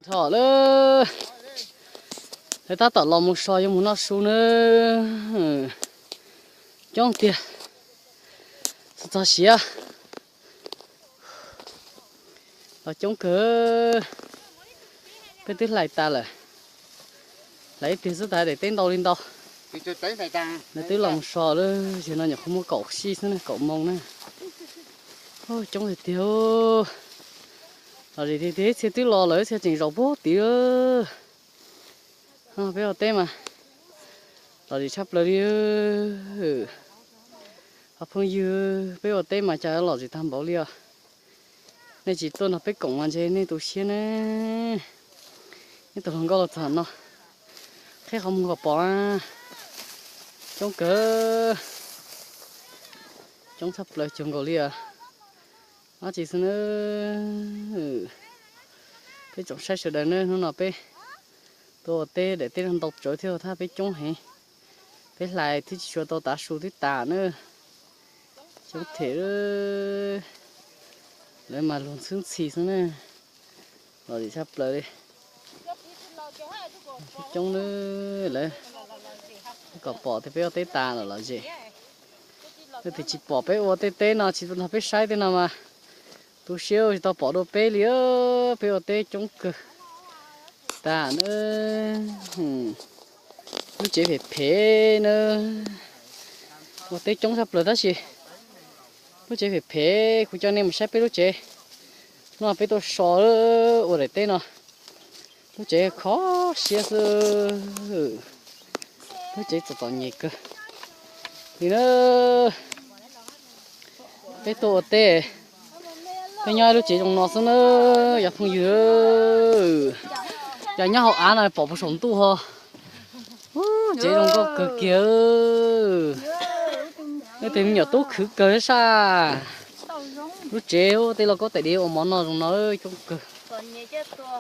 Tho lawm, lawv tab tom los mus so yuav mus noj su na. Coob tiag, txog siav, los coob kawg. Peb twb hlais tas lawm, hlais ib pliag xwb tas daim teb ntau li ntau. Lawv twb los mus so lawm, yog no nyuam qhuav muaj kaum sij xwb na, kaum moos na. Coob tiag tiag. Los zem tiag tiag, txhia twb los lawm, txhia tseem zaum puag tid. Peb ua teb mas los zem tshaj plaws li. Qhov phooj ywg, peb ua teb mas cas los zem tag npaum li os. Nej tsis tuaj nrog peb koom mas ntshe nej tu siab ne. Neb tus hluas nkauj los txog no, qhib qhov muag kom pom. Coob kawg, coob tshaj plaws cuag nkaus li os. Dab tsi xwb na. Peb tsoom saib sawv daws na, hnub no peb tuaj ua teb, daim teb no ntau tsawv thiab thaj peb coob heev. Peb hlais twb tsis tshua tau tav su twb tas na. Coob them, lawv mas luag ntxhwb ntxhi xwb na. Los zem tshaj plaws li. Coob na, lawv kom pom tias peb ua teb tas lawm los zem. Leej twg tsis pom peb ua tej teb no, tsis tau nrog peb saib tej no mas tu siab tsis tau pom dua peb li. Peb ua teb coob kawg tag na. Lub tsev phem phem na, ua teb coob tshaj plaws tab sis lub tsev phem phem. Kuv coj nej mus saib peb lub tsev. Hnub no peb tuaj so ua daim teb no, lub tsev kho siab xwb. Lub tsev txom txom nyem kawg li na. Peb tuaj ua teb, peb nyob lub tsev zoo no xwb na, cov phooj ywg. Cov nyob hauv av no pom puag saum ntuj ho. Tsev zoo nkauj kawg kiag. Leej twg me nyuam tub khwv kawg sab. Lub tsev tej lauj kaub tais diav ua mov noj zoo no coob kawg.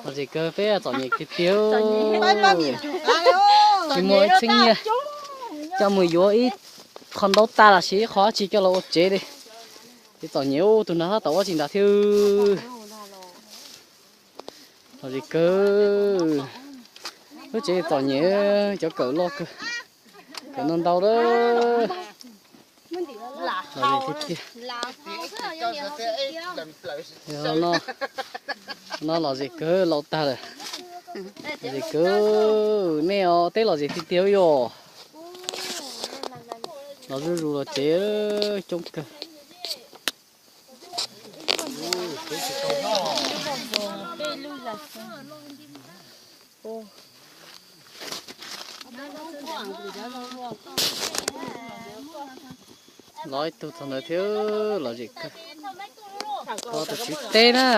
Los zem kawg, peb txom nyem tiag tiag. Tsis muaj ib txheeb nyiaj coj mus yuav ib qho ntaub tag los sis ib qho dab tsi coj los ua tsev li. Ces txom nyem ub, tus nrad tab tom ua tsis nrad thiab. Los zem kawg, lub tsev txom nyem, cov kawm loj kawg, kawm ntau ntau lawm. Los zem tiag tiag. Yog no, no los zem kawg, laus tag lawm. Los zem kawg, nej os, teb los zem tiag tiag yom. Los zuj zus los tsev coob kawg. Los ib tug txog ntawd thiab, los zem kawg. Tus tswv teb na,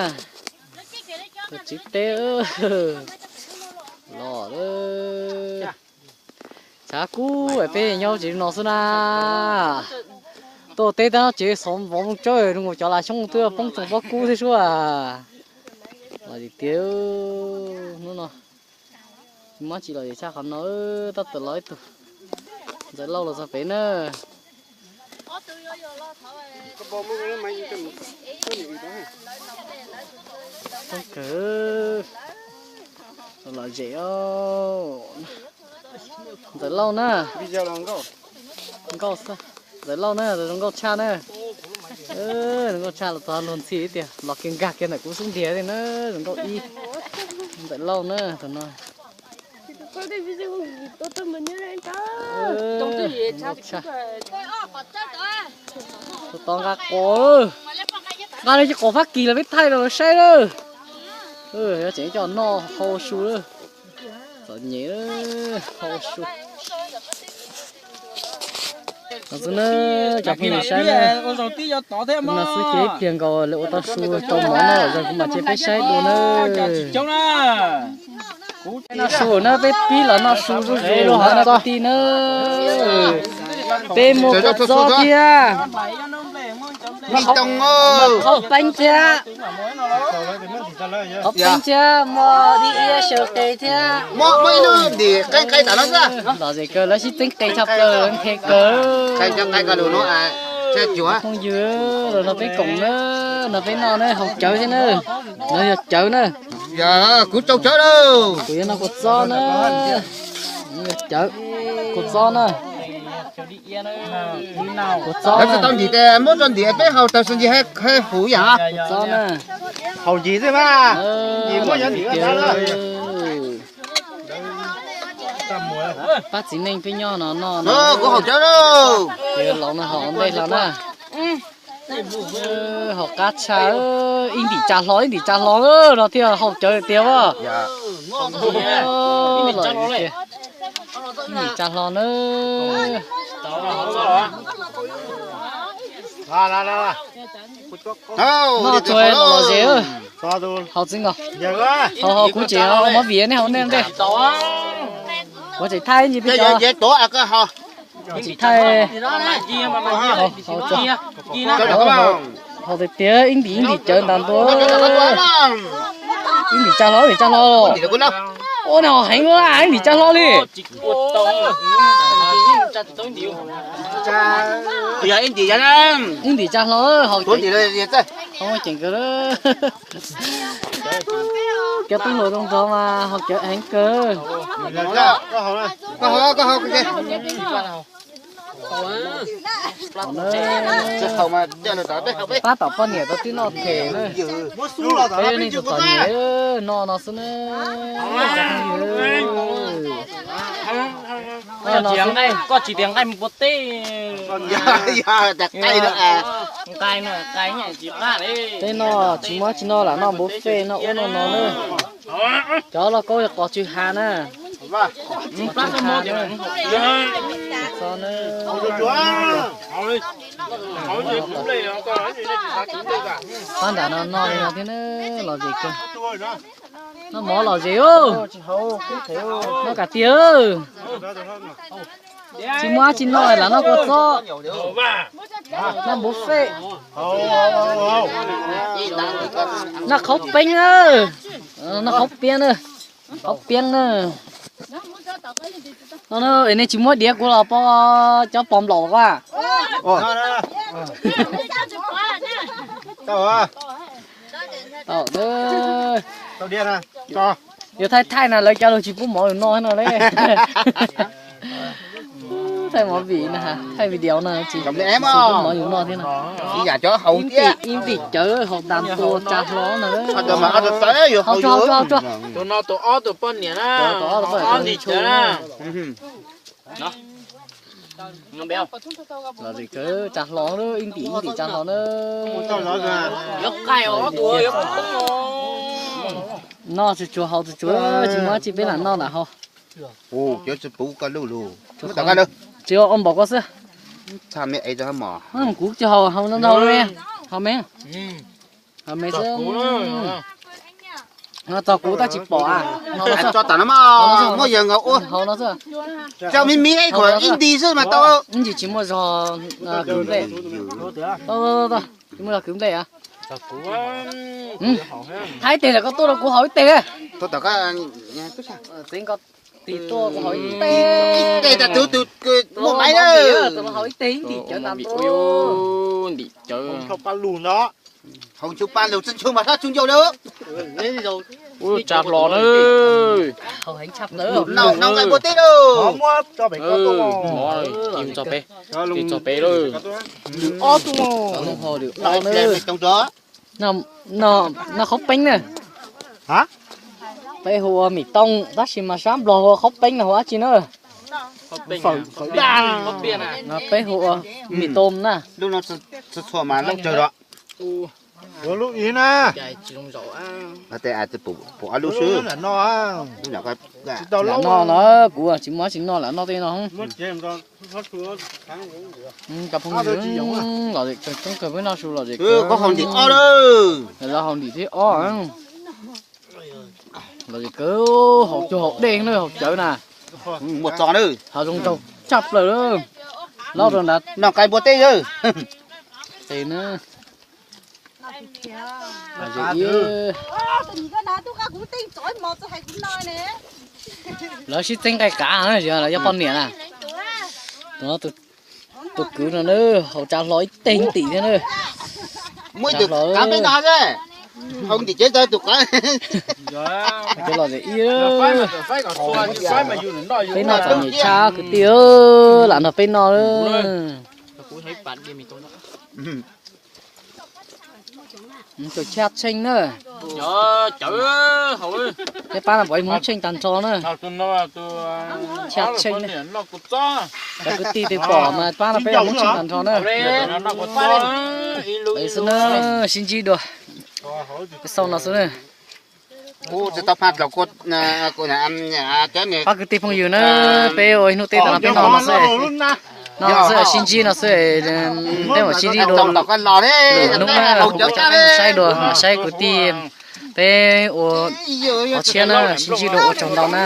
tus tswv teb los lawm. Tshav kub es peb nyob tsev no xwb na. Tuaj teb tab no tsev xov vov moo tsawb zoo nkaus cov las xyoob twb poob tsoom pob kub thiab sub. Los tiag, hnub no tsis muaj tsis los zem tshaj qhov no, tab tom los ib tug. Ntxawm Lauj los txog pem na. Coob kawg, los zem os. Ntxawm Lauj na, Nkauj, Ntxawm Lauj na, zoo nkauj tshaj na. Zoo nkauj tshaj los txog luag ntxhi tiag, los kiag nkag kiag ntawm kuv xub ntiag na, zoo nkauj ib. Ntxawm Lauj na, tus no. Nkauj tshaj. Tus tod nqa quas, nqa li cov quas Fab Kis los peb thaij rau saib lawm. Yog tseem coj noj hau su lawm. Txom nyem hau su. No xwb na, cov phooj ywg saib na. No xwb ces ib pliag nkaus lawv ua tau su rau mov no lawm, kuv mam cia peb saib dua na. Noj su na, peb pib los noj su zuj zus los txog ti na. Peb muaj kua txob thiab, qhov peeb thiab, qhov peeb thiab, muaj dib iab xyaw qe thiab. Los zem kawg, lawv sib txeeb qe tshaj plaws, nthe kawg. Phooj ywg, no peb koom na, no peb noj na, haus cawv thiab na. No yog cawv na. Kuv tsau cawv lauj. Kuv yuav noj kua txob na. Cawv, kua txob na. Kua txob na. Tsis tau ntim, muab rau ntim peb haus tag xwb nti hab huv yam. Kua txob na. Haus ncig xwb mas. Ncig muab nyob ntim. Pab txiv neej peb nyob no noj no. Kuv haus cawv lauj. Laus no haus ntej hlo na. Haus qab tshaj, ib ntim tsa hlo ib ntim tsa hlo no thiaj haus cawv tiag as. Ib ntim tsa hlo na. Noj tsuag los zes, haus txij nkaus. Haus haus kuv tseem ua mov vim nej haus nej ntej. Kuv tseem thaij ib ntsis peb cov. Tsis thaij. Haus tiag tiag, ib ntim ib ntim cawv ntag ntua. Ib ntim tsa hlo ib ntim tsa hlo. Ua no haus heev ua ib ntim tsa hlo li. Ib ntim tsa hlo haus ceev kawg. Cov tub hluas zoo nraug mas haus cawv heev kawg. Pab tom poj niam tau twb noj them na. Peb neeg tom tom niam noj no xwb na. Koj tsis tias nqaij mus pua teb. Nqaij no tsis muaj tsis noj lam noj npua fej noj ub noj no na. Cov lauj kaub yog qos tsw ha na. Pab nram no noj li no thiab na, lom zem kawg. Noj mov lom zem. Noj kam tiag. Tsis muaj tsis noj lam noj kua txob, noj npua fej, noj qhaub peeb na, noj qhaub piab na, qhaub piab na. No nej tsis muab diav kuv los pom cov pos nplaum ko. Tau, yus thaij thaij na lawv cov lus tsis pub mov yus noj no le. Thaij mov vim na, thaij video no tsis pub mov yus noj thiab no. Ib ntim cawv haus tas ntua tsa hlo no. Haus tsuag haus tsuag. Tus no tus ob tus poj niam na, ob ntim cawv na. Lom zem kawg, tsa hlo, ib ntim ib ntim tsa hlo na. Noj tsuag tsuag haus tsuag tsuag, tsis muaj dab tsi peb lam noj ntawm hauv. Tsis ua npaum ko xwb. Kuv tsis haus, haus no, haus me, haus me xwb. No txog kuv tab tsis pom a. Tso tas no mas muab yawg nkaus ua. Haus no xwb. Tso me me kom ib nti xwb mas tau. Ib ntsis tsis muaj zog kwv nplej. Tsis muaj zog kwv nplej a. Thaij ib teg lawm koj tuaj rau kuv haus ib teg. Txeev koj tig tuaj kuv haus ib teg. Tus no haus ib teg ib ntim cawv tas ntua. Ntim cawv. Haus nchuav pa lug tsi nchuav mas sab tsuj ncauj lawm. Ub, tsa hlo na. Noj nqaij npua teb lawm. Tso pem, tso pem lawm. Noj qhaub peeb na. Peb hu ua mim tooj tab sis mas sab Nplog hu ua qhaub peeb no hu dab tsi na? Peb hu ua mim tooj na. Lub no txhua txhua mas lub tsawg los. Lub ib na. Pum ob lub xwb. Lam noj no kuv tsis muaj dab tsi noj lam noj tej no. Cov phooj ywg, lom zem kawg, peb noj su lom zem kawg. Lawv haus ntim thib ob. Lom zem kawg, haus cuag haus dej na, haus cawv na. Haus zoo nraug tshaj plaws lawm. Los rau nrad noj nqaij npua teb. Tes na. Lawv sib txeeb nqaij qav, lawv yog poj niam na. Tus no tus Tus kwv no na, haus tsav hlo ib teg ntim thiab na. Muaj ib tug qav peb no, haus ntim cev tau tus qav. Cov los ib, peb noj txom nyem tshaj kwv tij, lam nrog peb noj. Tus chaj tsheej na. Peb pab no pom ib hmoob tsheej tag nrho na. Chaj tsheej na. Cov kwv tij twg pom mas pab no peb hmoob tsheej tag nrho na. Xwb na, sib ntsib dua. Peb xauj no xwb na. Pab kwv tij phooj ywg na, peb ua ib hnub teb tas no peb noj no xwb. Noj no xwb sib ntsib no xwb, peb mam sib ntsib dua lwm hnub na, kuv coj peb mus saib dua, mam saib kwv tij peb ua qhov tshiab na, sib ntsib dua ua tsaug ntau na.